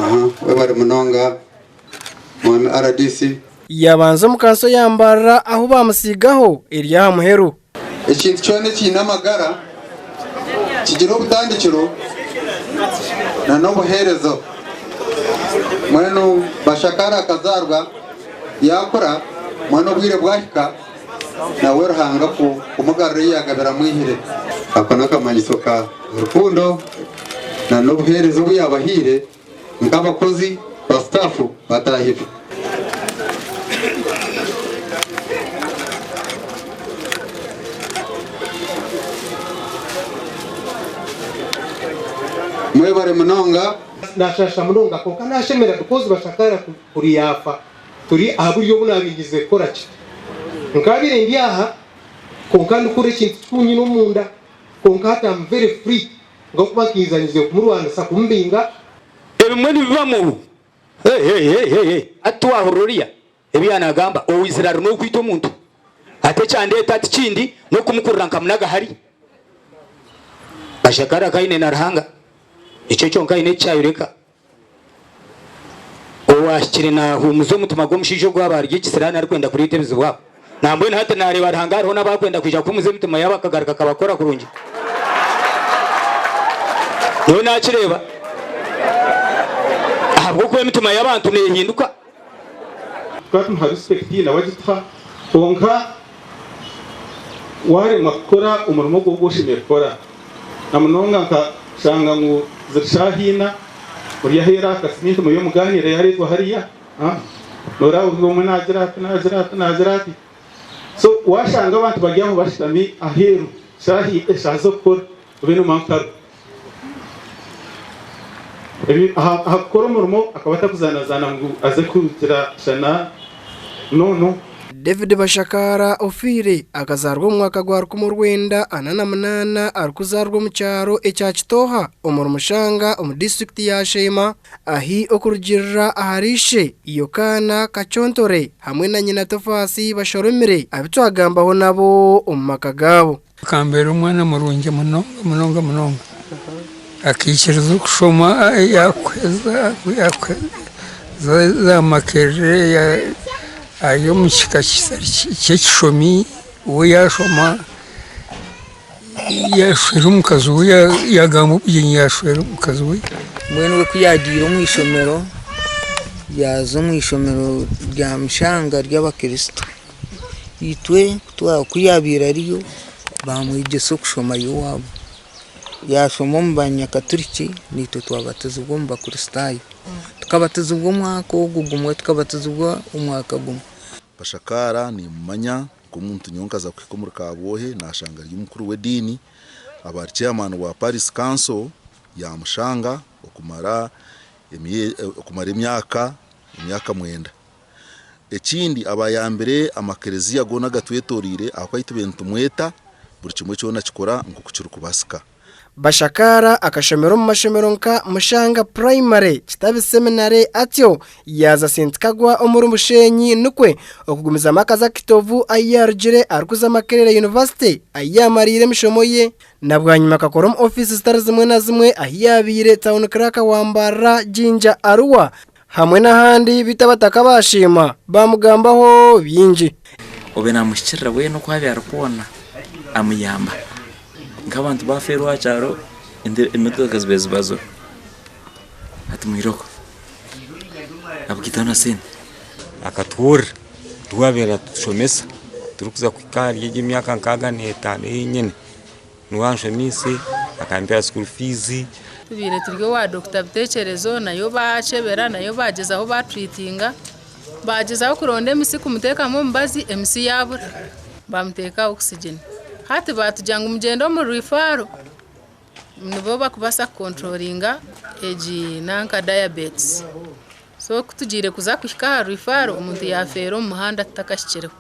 Aha, webare munonga Mwami RDC. Yabanza omu kanso ya Mbarara ahu bamusiigaho eri aha muheru. Ekintu kyona ekiine amagara kigira obutandikiro na n'obuheerezo. Mbwenu Bashakara akazaarwa yaakura mbwenu obwire bwahika nawe Ruhanga kumugarura ei yaagabire amwihire. Ako n'akamanyiso ka rukundo na n'obuheereza obu yaabahaire nk'abakozi ba sitaafu bataahi be. Mwebare munonga. Nashasha munonga kwonka nashemera because Bashakara kuri yafa turi aha buryo obu nabingize kukora ki nkabaire ndi aha kwonka ndikuhurira ekintu kikunyine omunda kwonka hati am very free ngakuba nkinzanyize kumurwanisa kumubinga. Ebimwe nibibamu Hey, hey, hey, hey, hey. Hati tiwahurira oriya ebi yaanagamba? Owaizire ari n'okwita omuntu. Hati ekyandeeta ti kindi n'okumukurura nkamunaga hari. Bashakara kaine na Ruhanga. Nikyo kyonka aine eki kyayoreka. Owaahikire naahuumuza omutima gw'omushaija ogu aba ari ekisiraani arikwenda kureeta ebizibu aho. Nambwenu hati naareeba Ruhanga hariho n'abaakwenda kwija kuhuumuza emitima yaabo akagaruka akabakora kurungi. Nyowe naakireeba ahabw'okuba emitima y'abantu neehinduka. Tukaba tumuha respect nawe agituha kwonka waremwa kukora omurimo ogwo ogu oshemereire kukora namunonga nka shanga ngu ziri shaaha ina ori aheeru aha kasiminti muriyo muganira yareetwa hariya noreeba buri omwe nagira ati nagira ati nagira ati so washanga abantu bari aho bashutami aheeru shaaha eshaaha z'okukora obe nomanya ngu tariho. Aha kukora omurimo akaba atakuzanazaana ngu aze kugira shana no no. David Bashakaara ofiire akazaarwa omu mwaka gwa 1948 arikuzaarwa omu kyaro ekya Kitooha omuri Mushanga omu disiturikiti ya Sheema ahi okurugiirira ahari ishe Yokaana Kacontore hamwe na nyina Tofaasi Bashoromire abu twagambaho nabo omu maka gaabo. Akambeera omwana murungi munonga munonga munonga. Akaikiriza okushoma yakuheza za Makerere ari omu kika ky'ekishomi we yashoma yashwera omukazi we yagamba obugyenyi yashwera omukazi we. Mbwenu we ku yaagiire omu ishomero, yaaza omu ishomero rya Mushanga ry'abakristo. Itwe ku yaabaire ariyo baamwegyesa okushoma y'owaabo. Yaashoma omu banyakaturiki naitwe twabatizibwa omu bakristaayo. Tukabatizibwa omwaka ogwo gumwe, tukabatizibwa omwaka gumwe. Bashakaara nimumanya nk'omuntu nyowe nkaza kuhika omuri Kabwohe nashanga ari omukuru w'ediini aba ari chairman wa Parish Council yamushanga okumara emyaka emyaka mwenda. Ekindi abayambire amakereziya goona agatwetoreire ahakuba ahu tubaire nitumweta buri kimwe kyona akikora nk'oku kirikubaasika. Bashakaara akashomera omu mashomero nka Mushanga Primary, Kitabi Seminary atyo yaaza St Kagwa omuri Bushenyi nikwe okugumizamu akaza Kitovu ahu yaarugire arikuza Makerere University ahu yaamariire emishomo ye. Na bwanyima akakora omu ofiisi zitari zimwe na zimwe ahu yaabaire Town Clerk wa Mbarara, Jinja, Arua Hamwe n'ahandi beitu abatakabaashiima baamugambaho bingi. Obe naamuhikirira weena oku abe ari kwona amuyamba. Nk'abantu baafeerwa aha kyaro emotoka zibaire zibazire hati mwiroko abukaitaho na sente. Akatuhurira niwe waabaire naatushomesa turikuza kuhika ahari egi emyaka nkaaga n'etaano ei nyine. Niwe anshomiise akampeera school fees. Tubaire turi owa Dokita Bitekyerezo nayo bakyebera nayo bagyezaho batreatinga bagyezaho kuronda emisi kumuteekamu omubazi emisi yabura bamuteeka aha oxygen hati batugira ngu mugyende omu referral nibo bakubaasa kucontrolinga egi nanka diabetes so kutugiire kuza kuhika aha referral omuntu yafeera omu muhanda tutakahikireho.